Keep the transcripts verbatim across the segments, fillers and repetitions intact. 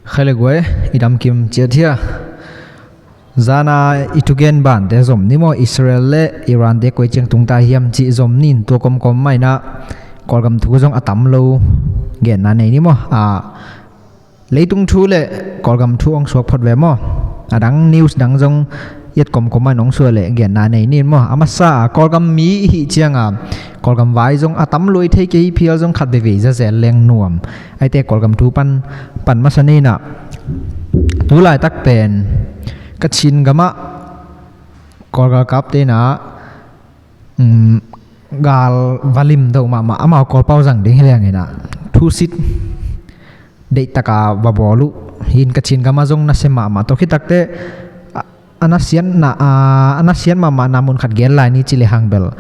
Khaile guai, i damkim ciat hia? Zana i thugen bante zom ni maw, Israel le Iran te koi ciang tungta hiam cih zom nin, tua komkom maina Kawlgam thu zong a tam lo genna nei ni maw. A, leitung thu le Kawlgam thu hong suak phot ve maw. A dang news dang zong i et komkom maina hong suak le genna nei nin maw. A masa a Kawlgam mi i hih cianga Kawlgam vai zong a tam lo i thei kei phial zong khat veivei zazel leng nuam. Aite Kawlgam thu pan, pan masa nina. Tulaitak pen Kachin gamah Kawl galkapte na, um, gal va lim do mahmah, amau Kawlpau zang ding hi leng ina, thusit deihtaka va bawl uh. Hin Kachin gama zong nasia mahmah, tua khitakte a, a nasiatna, a, a nasiat mahmahna mun khat gen lai ni ci le hang bel,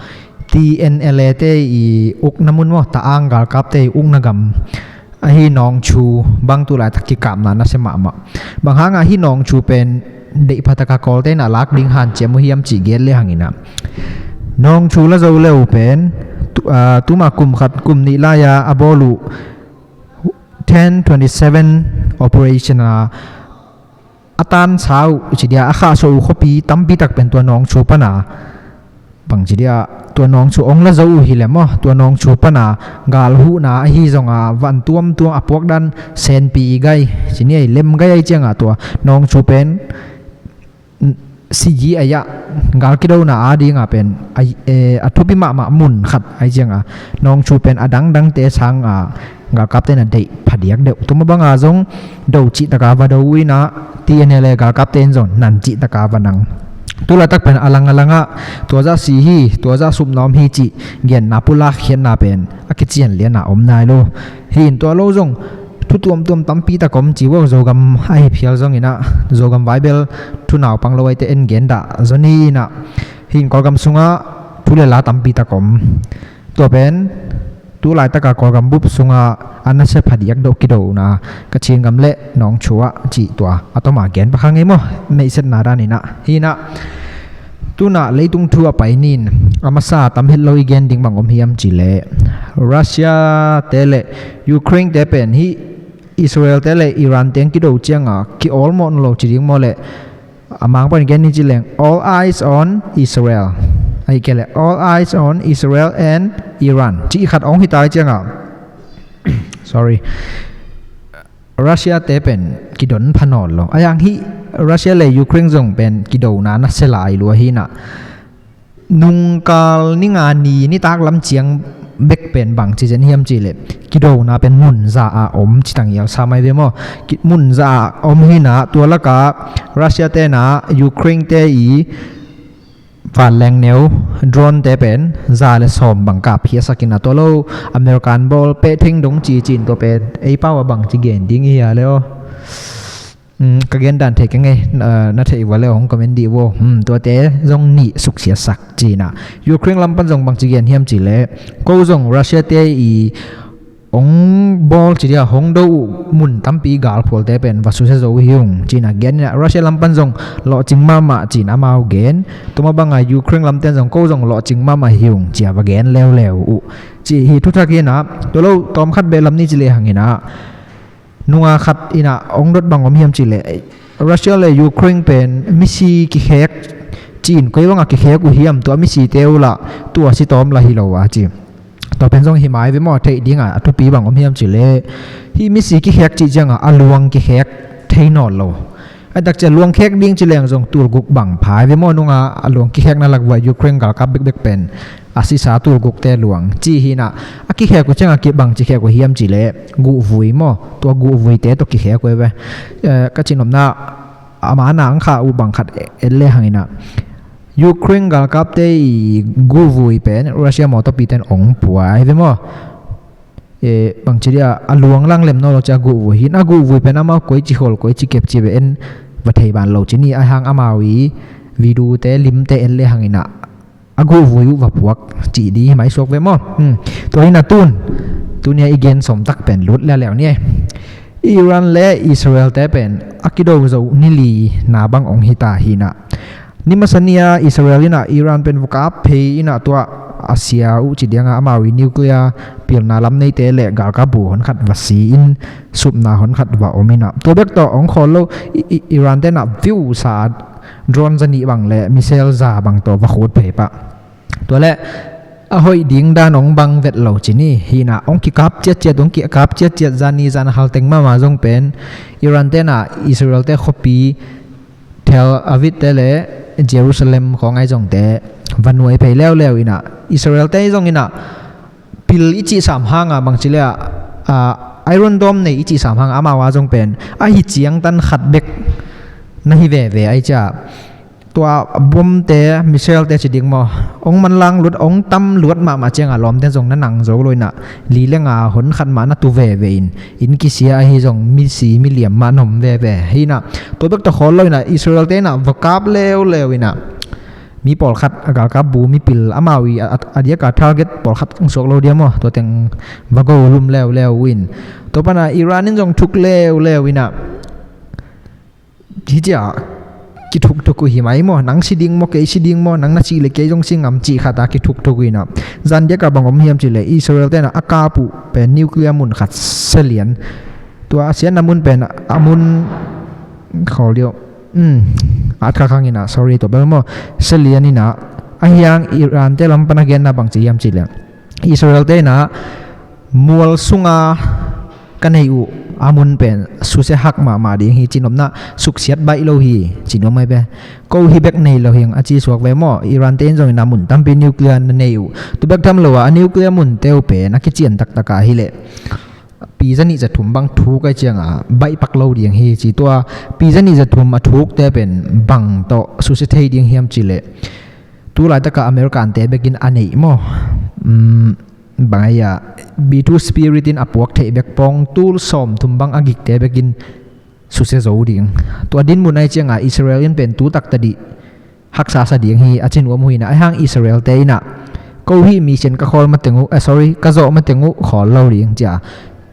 T N L A te i ukna mun maw, ta ang galkapte i ukna gam ahi Nongchu bang tulaitak kikapna nasia mahmah. Bang hanga hi Nongchu pen deihphataka Kawlte na lak ding hanciam uh hiam cih gen le hang ina, Nongchu la zo le uh pen tu, a, tuma kum khat kum nih lai-a a bawl uh ten twenty seven operation a, a tansa uh ci dia, a khahsuah uh khuapi tampi tak pen tua Nongchu pana, bang ci dia, tua Nongchu ong la zo uh hi le maw, tua Nongchu pana gal huhna ahi zonga van tuamtuam a puakdan Senpi i gai ci ni, ai lem gai ai cianga tua Nongchu pen sigi ai-ah gal kidona a dinga pen a, e, a thupi mahmah mun khat ai cianga Nongchu pen a dangdangte sanga galkapte na deih phadiak deuh. Tuma banga zong do cihtaka va do uh ina, T N L A galkapte in zong nan cihtaka va nang. Tulaitak pen a lang a langah tua zah si hi, tua zah supna om hi cih genna pulak khiatna pen a kician liana om nai lo. Hi in tua lo zong thu tuamtuam tampi tak om ci uh, Zogam ahi phial zong ina, Zogam vai bel thu naupang lo aite en gen dah zong ni ina. Hi in Kawlgam sungah thu le la tampi tak om. Tua pen tulaitaka Kawlgam bup sungah a nasia phadiak do kidona Kachin gam le Nongchu ah cih tua a toma gen pakha ngei maw, meihsetna dan ina. Hi ina, tuna leitung thu a pai nin, a masa tam het lo i gen ding bang om hiam ci le, Russia te le Ukraine te pen hi Israel te le Iran teng kido cianga ki-awlmawh nawn lo ci ding maw le, a mangpan gen ni ci leng, all eyes on Israel. Ahi kei le, all eyes on Israel and Iran cih khat ong hita cianga, sorry, Russia te pen kidon pha nawn lo. Ahi hang hi Russia le Ukraine zong pen kidona nasia lai lua hi ina. Nungkal ni nga ni nitak lam ciang bek pen bang ci zen hiam ci le, kidona pen mun za a om ci tang ial sa mai ve maw. Ki-, mun za a om hi ina, tua laka Russia te na Ukraine te i vanleng neu drone te pen za le sawm bang kap hi a sak ina, tua lo American bawl peh theng dong ci cin, tua pen ei pau a bang ci gen ding i hia le aw. Um, ka gen dan thei ka ngei, uh, na thei ua le hong comment dih ua. Um, tuate zong nih suksiasak ci ina. Ukraine lam pan zong bang ci gen hiam ci le, ko zong Russia te i ong bawl ci dia, hong do uh mun tampi galphualte pen va susia zo uh hi ung ci ina gen ina, Russia lam pan zong lawhcing mahmah ci ina amau gen. Tuma banga Ukraine lamten zong ko zong lawhcing mahmah hi ung ci a va gen leuleu uh. Ci hi thuthak hi ina, tua lo tawm khat beh lam ni ci le hang ina, nunga khat ina ong dot bang om hiam ci le, Russia le Ukraine pen misi kikhek ci in, koi banga kikhek uh hiam, tua misi te uh la tua si tawm la hi lo a ci. Tua pen zong hi mai ve maw, theih dinga a thupi bang om hiam ci le, hi misi kikhek ci cianga a luang kikhek thei nawn lo. Ahi tak cia luang khek ding ci leng zong tulguk bang phai ve maw, nunga a luang kikhekna lak vua Ukraine galkap bekbek pen a sisa tulgukte luang ci hi ina, a kikhek uh cianga kibang ci khek uh hiam ci le, guhvui maw, tua guhvuite tawh kikhek uh ve. Eh, ka cinopna a mana ang kha uh bang khat en le hang ina, Ukraine galkapte i guhvui pen Russia mawtawpi ten ong pua hi ve maw. Eh, bang ci dia, a luang lang lem nawn lo cia guhvui hi ina, guhvui pen amau koi ci khol koi ci kep ci ve en va thei ban lo ci ni, ahi hang amau i video te limte en le hang ina a guhvui uh va puak ci di hi mai suak ve maw. Hmm. Tua hi ina tun, tunia i gen sawm tak pen lut leuleu ni. Iran le Israel te pen a kido zo ni li na bang ong hita hi ina. Ni masa nia Israel ina Iran pen va kap phei ina tua a sia uh ci dianga amau i nuclear pilna lam neite le galkap bu honkhat va si in, supna honkhat va om in ah. Tua bek tawh hong khawl lo, i, i, Iran te in ah view sa drone za nih bang le missile za bang tawh va khut phei pah. Tua le a hoih ding dan hong bang vet lo ci ni. Hi in ah hong kikap ciatciat, hong kikap ciatciat, zan ni zan hal teng mahmah zong pen Iran te in ah Israel te khuapi Tel Aviv te le Jerusalem khawng ahi zongte va nuai phei leuleu in ah, Israel te ahi zong in ah pil i cih sam hang a bang ci le ah, ah, Iron Dome nei i cih sam hang a, amau a zong pen ahi ciangtan khat bek na hi veve ahi cia. Tua bomte, missile te ci ding maw, hong manlang luat, hong tam luat mahmah ciang a lawmte zong na nang zo lo in ah, li le nga honkhat mah na tu veve in, inn kisia ahi zong misi miliam mah na om veve. Hi in ah tua bek tawh khawl lo in ah Israel te in ah va kap leuleu in ah, mi pawlkhat a galkap bu, mipil amau i a, a, a diak a target pawlkhat hong suak lo dia maw, tua teng va go lum leuleu uh in. Tua pan ah Iran in zong thuk leuleu in ah, hi cia kithukthuk uh hi mai maw, nang si ding maw, kei si ding maw, nang na cih le kei zong si ngam cih khat a kithukthuk uh in ah, zan diak a bang om hiam ci le Israel te in ah a kap uh pen nuclear mun khat sia lian. Tua a siatna mun pen a mun khawl diau. Hmm. At kha khang in ah, sorry, tua bel maw, sia lian in ah, ahi hang Iran te lam pan a genna bang ci hiam ci le Israel te in ah mual sunga ka nei uh a mun pen susia hak mahmah ding hi, cinopna suksiat baih lo hi, cinom ai pe. Ko hi bek nei lo hi a ci suak ve maw. Iran te in zong in ah mun tampi nuclear na nei uh. Tu bek tham lo a, a nuclear munte uh pen a kician taktak a hi leh pi za nih za thum bang thuk ai ciang a baih pak lo ding hi ci. Tua pi za nih za thum a thukte pen bang tawh susia thei ding hiam ci le, tu laitak a American te bekin a neih maw, um, bang ai a, B two Spirit in a puak theih bek pawng tul sawm thum bang a gikte bekin susia zo ding. Tua din mun ai ciang a Israel in pen tu tak tadih haksa sa ding hi a ci nuam uh in ah, ahi hang Israel te in ah ko hi mi sian ka khawl mateng uh, eh, sorry, ka zawh mateng uh khawl lo ding cia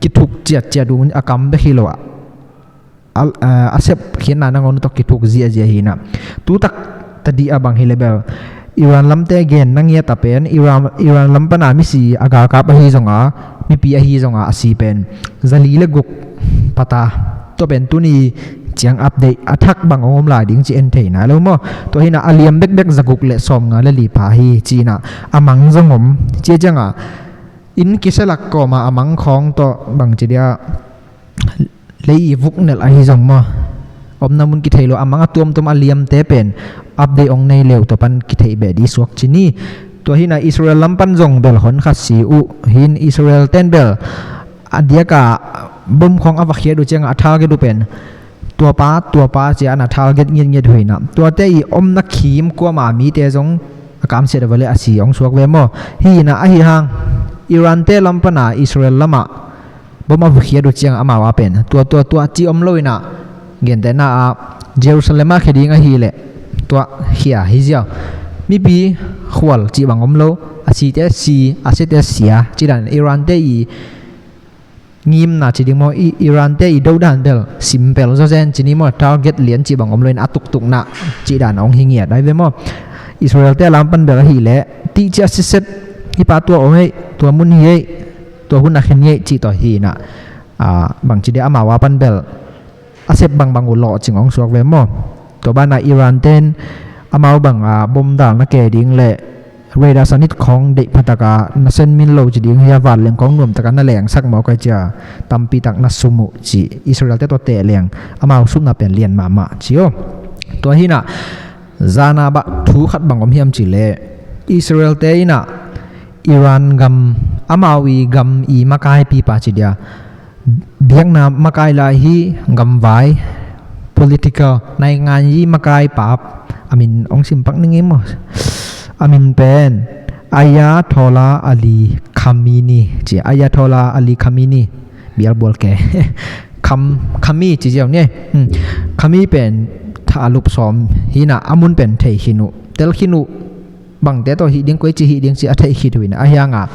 kithuk ciatciat uh a kam bek hi lo ah, a, a, a sep khiatna nangawn uh tawh kithuk ziahziah hi in ah. Tu tak tadih a bang hi le bel Iran lamte gen na ngiat a pen Iran, Iran lam pan a misi a galkap ahi zong a, mipi ahi zong a, a si pen za li le guk pata. Tua pen tuni ciang update a thak bang hong om lai ding ci en thei nai lo maw. Tua hi in ah a liam bekbek za guk le sawm nga le li pha hi ci in ah, a mang zong om. Cia ciang a inn kisia lak kawm a a mang khawng tawh bang ci dia, lei i vuk nelh ahi zong maw, omna mun kithei lo, a mang a tuamtuam a liamte pen update hong nei le uh tua pan kithei beh dih suak ci ni. Tua hi in ah Israel lam pan zong bel honkhat si uh hi in, Israel ten bel a diak a bom khawng a va khiat uh ciang a target uh pen tua pa, tua pa cia na target ngiatngiat uh hi in ah, tuate i omna khim kuamah mite zong a kamsiat a va le a si hong suak ve maw. Hi in ah ahi hang Iran te lam pan a Israel lam ah bom a va khiat uh ciang a amau a pen tua, tua, tua ci om lo in ah, gentehna ah Jerusalem a khia ding ahi leh tua khia hi ziau. Mipi khual cih bang om lo, a site si, a siate sia ci dan, Iran te i ngimna ci ding maw, i, Iran te i do dan bel simple zaw zen ci ni maw, target lian cih bang om lo in a tuktukna cih dan hong hi ngiat ai ve maw. Israel te lam pan bel ahi leh tih cia siset, hi pa tua om ei, tua mun hi ei, tua hun a khen hi ei cih tawh hi in ah, ah, bang ci dia amau a pan bel a sep bangbang uh lawhcing hong suak ve maw. Tua ban ah Iran ten amau bang a bom dal na ke ding le radar sanit khawng deih phatak a na sen min lo ci ding hi a, vanleng khawng nuamtak a na lengsak mawk ai cia tampi tak na sum uh ci, Israel te tawh teh leng amau supna pen lian mahmah ci aw. Tua hi in ah zan a bah thu khat bang om hiam ci le Israel te in ah Iran gam, amau i gam i makaipipa ci dia, biakna makai lai hi, gamvai, political, naingan i makaipa, a min hong simpak ning ei maw. A min pen Ayatollah Ali Khamenei ci, Ayatollah Ali Khamenei, bialbual ke. Kham, Khami ci ziau ni. Hmm. Khami pen tha a lup sawm hi in ah, a mun pen thei khin uh, tel khin uh. Bangte tawh hih ding, koi ci hih ding ci a theih khit uh in ah, ahi hang a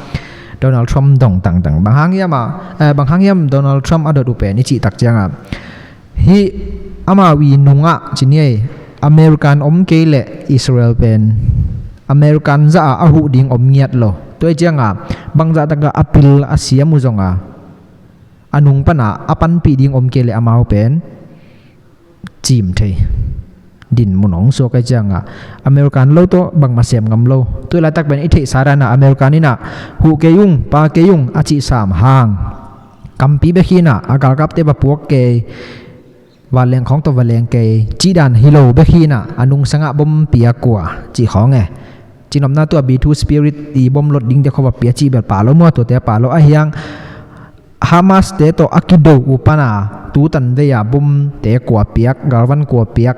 Donald Trump dong tangtang. Bang hang hiam a, eh, bang hang hiam Donald Trump a dot uh pen i cih tak ciang a, hih amau i nung ah ci ni ei, American om kei leh Israel pen American zah a a huh ding om ngiat lo. Tua hi cianga bangzah taka a pil a siam uh zonga a nung pana a panpih ding om kei le amau pen cim thei dinmun hong suak ahi cianga American lo tawh bangmah sem ngam lo. Tui laitak pen i theihsa dana American inah huh kei ung, pa kei ung a cih sam hang kampi bek hinah a galkapte va puak kei, vanleng khawng tawh va leng kei cih dan hi lo bek hinah a nungsangah bom piak kua cih khawng e. Cinopna tua B two Spirit i bom lot dingte khawva pia cih bel pa lo mua, tuate pa lo ahiang Hamas te tawh a kido uh pana tutan vei-a bomte kua piak, galvan kua piak,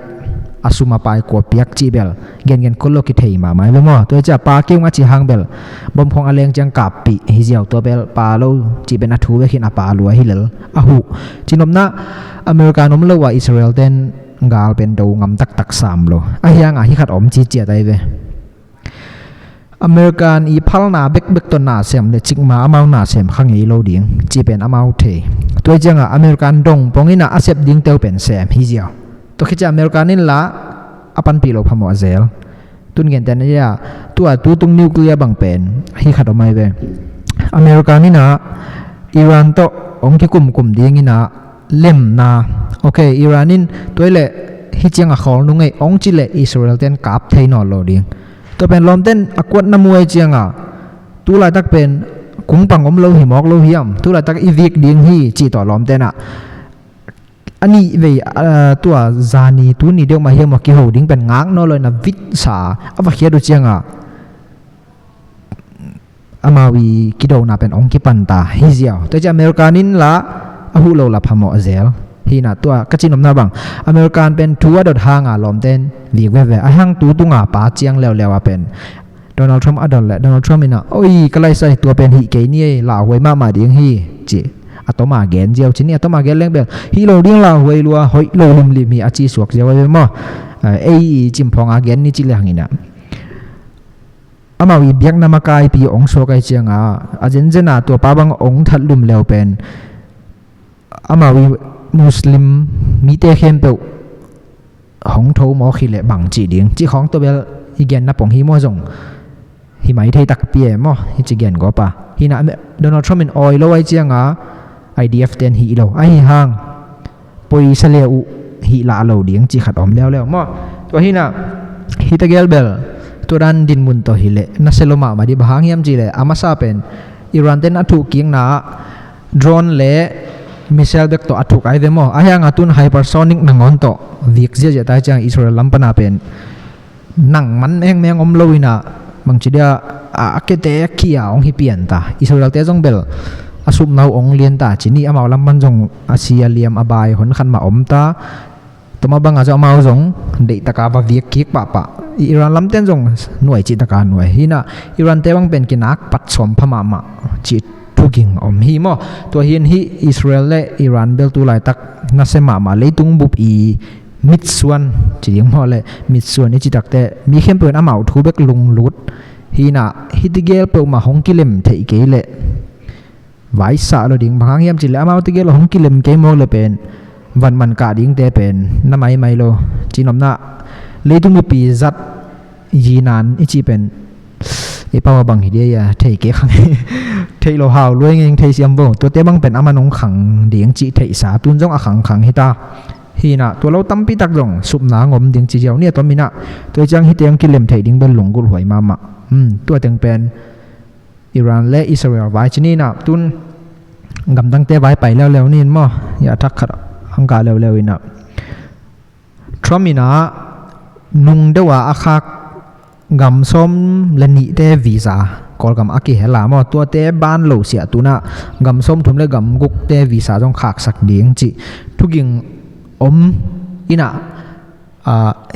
a sum a pai kua piak cih bel gengen khol lo kithei mahmah hi ve maw? Tua hi cia pa kei ung a cih hang bel bom khawng a leng ciang kappih hi ziau, tua bel pa lo cih pen a thu vekin a pa lua hi lel a huh. Cinopna American om lo a Israel ten gal pen do ngam taktak sam lo ahianga hi khat om ci ciat ahi ve. American i phalna bekbek tawh na sem le cikma amau na sem kha ngei lo ding cih pen amau thei. Tua hi cianga American dong pongina a sep ding teu pen sem hi ziau. Tua khit cia American in la a panpih lo phamawh a zel. Tun gentehna ia tua tutung nuclear bang pen hi khat om ahi ve. American inah Iran tawh hong kikumkum dinginah lemna. Ok, Iran in tuai le hi cianga khawl nung ei hong ci le Israel ten kap thei nawn lo ding. Tua pen lawmten a kuatna muai cianga tu laitak pen kungpang om lo hi mawk lo hiam, tu laitak i vik ding hi cih tawh lawmtenah a nih vei, ah, tua zani tuni deuh mah hiam a kiho ding pen ngak nawn lo inah vitsa a va khiat uh cianga amau i kidona pen hong kipanta hi ziau. Tua hi cia American in la a huh lo la phamawh a zel. Hinah tua ka cinopna bang American pen thu a dot hanga lawmten vik veve a hang tu tunga pa ciang leuleu a pen Donald Trump a dot le Donald Trump inah oi ka laisai tua pen hih kei ni ei, lauhuai mahmah ding hi ci a toma gen ziau ci ni, a toma gen leng bel hih lo ding lauhuai lua hoih lo limlim hi a ci suak ziau ahi ve maw? Ei i cimphawng a gen ni ci le hanginah amau i biakna makaipi hong suak ahi cianga a zenzen a tua pa bang hong that lum leu pen amau i Muslim mite khempeuh hong tho mawk hi le bang cih ding cih khawng tua bel i genna pong hi maw zong hi mai thei takpi e maw hi ci gen gawpa. Hinah Donald Trump in awi lo ahi cianga I D F ten hih lo ahi hang poisa le uh hih lah lo ding cih khat om leuleu maw? Tua hinah hita gel bel tua dan dinmun tawh hi le nasia lo mahmah di bang hang hiam cih le a masa pen Iran ten a thuhkikna ah drone le missile bek tawh a thuk ahi ve maw? Ahianga tun hypersonic nangawn tawh vik ziahziah tai ciang Israel lam pana pen nang man mengmeng om lo inah bangci dia a kete kia hong hi pian ta. Israel te zong bel a supna uh hong lian ta ci ni, amau lam pan zong a si a liam a bai hon khat mah om ta. Tuma banga zong amau zong deihtaka va vik kik pahpah. Iran lamten zong nuai cihtaka nuai hinah Iran te bang pen kinak pat sawm pha mahmah cih thuging om hi maw? Tua hin hih Israel le Iran bel tu laitak nasia mahmah leitung bup i mitsuan ci ding maw le mitsuan i citakte mi khempeuh in amau thu bek lunglut hinah hiti gel peuhmah hong kilem theih kei leh vaisah lo ding bang hang hiam cih le amau ti gel hong kilem kei mawk le pen vanman kah dingte pen na maimai lo. Cinopna leitung mipi zat yinan i cih pen i pau a bang hi dia ia thei kei khang thei lo hau luai ngeng thei siam bo tuate bang pen a man hong khang ding cih theihsa tun zong a khangkhang hita. Hinah tua lo tampi tak zong supna ngom ding ci ziau ni a tom inah tua ciang hite hong kilem theih ding bel lunggulh huai mahmah. Hmm, tua teng pen Iran le Israel vai ci ninah tun gamdangte vai pai leuleu nin maw? Ia thak khat hong kah leuleu inah Trump inah nung deuh a a khak gam sawm le nihte visa Kawlgam a kihel a maw? Tuate ban lo siah tunah gam sawm thum le gam gukte visa zong khaksak ding cih thuging om inah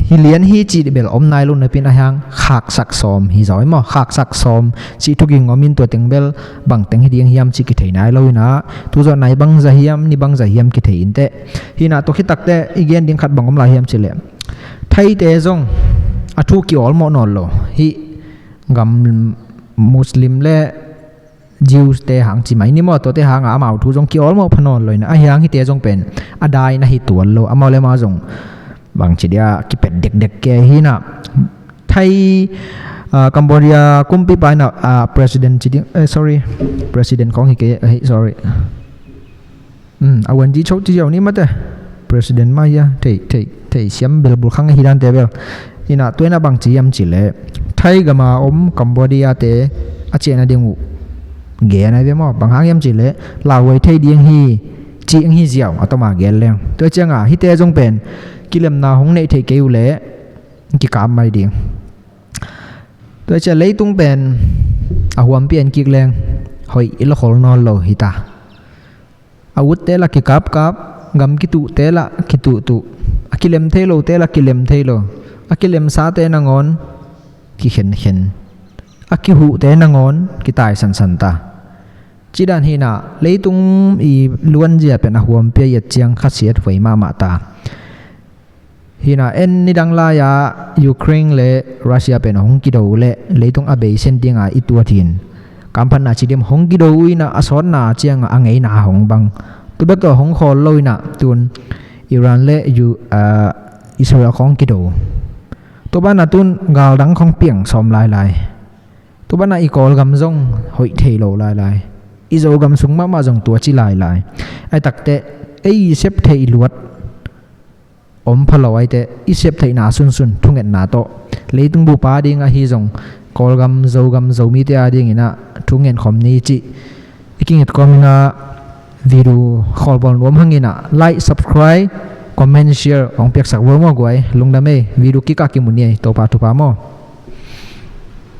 hi lian hi cih bel om nai lo napin a hiang khaksak sawm hi zaw i maw? Khaksak sawm cih thuging om in tua teng bel bang teng hi ding hiam cih kithei nai lo inah tu zawh nai bangza hiam ni bangza hiam kithei inteh. Hinah tua khitakte i gen ding khat bang om lai hiam cih leh Thaite zong a thu kiawlmawh nawn lo hih gam Muslim le Jews te hang ci mai ni maw? Tuate hanga amau thu zong kiawlmawh pha nawn lo inah a hiang hite zong pen a dai na hi tuan lo amau le amau zong bangci dia kipet dekdek ke hinah Thai Ah, Cambodia kumpipa in ah, ah, president ci ding, eh, sorry, president khawng hi kei, eh, sorry. Hmm, a uan ji cho ci ziau ni mate. President mah hi a, thei, thei, thei siam belbul khang hi dante bel. Hi na, tua in ah bang ci hiam cih leh, Thai gam a om Cambodia te a ciahna ding uh gen ahi ve maw. Bang hang hiam cih leh, lauhuai thei ding hi, ci ing hi ziau, a tom a gen leng. Tua ciang a, hihte zong pen kilemna hong neih theih kei uh leh kikap mai ding. Tua ciang leitung pen a huampi en kik leng hoih i lakhol nawn lo hi ta. A utte lah kikapkap, gam kituhte lah kituhtuh, a kilem thei lote lah kilem thei lo, a kilemsate nangawn kikhenkhen, a kihuhte nangawn kitaisansan ta. Ci dan hi na, leitung i luanzia pen a huampi a i et ciang khasiat huai mahmah ta. Hi na, en nidang lai-a Ukraine le Russia pen hong kido uh leh leitung a beisen ding a i tuat hi in. Kamphatna ci diam, hong kido uh in ah, a sawtna ciang a ngeina hong bang. Tu bek tawh hong khawl lo in ah, tun Iran le U-, ah, Israel khawng kido. Tua banah tun galdang khawng piang sawm lailai. Tua banah i Kawlgam zong hoih thei lo lailai. I Zogam sung mahmah zong tua ci lailai. Ai takte, ei i sep theih luat om pha lo ai teh, i sep theihna sunsun thungetna tawh, leitung bup a ding ahi zong, Kawlgam, Zogam, Zomite a ding in ah thungen khawm ni cih i kinget kawm in ah, video khawlbawl nuam hang in ah, like, subscribe, comment, share hong piaksak vo maw guai. Lungdam ei, video kik a kimu ni ei, Topa thupha maw.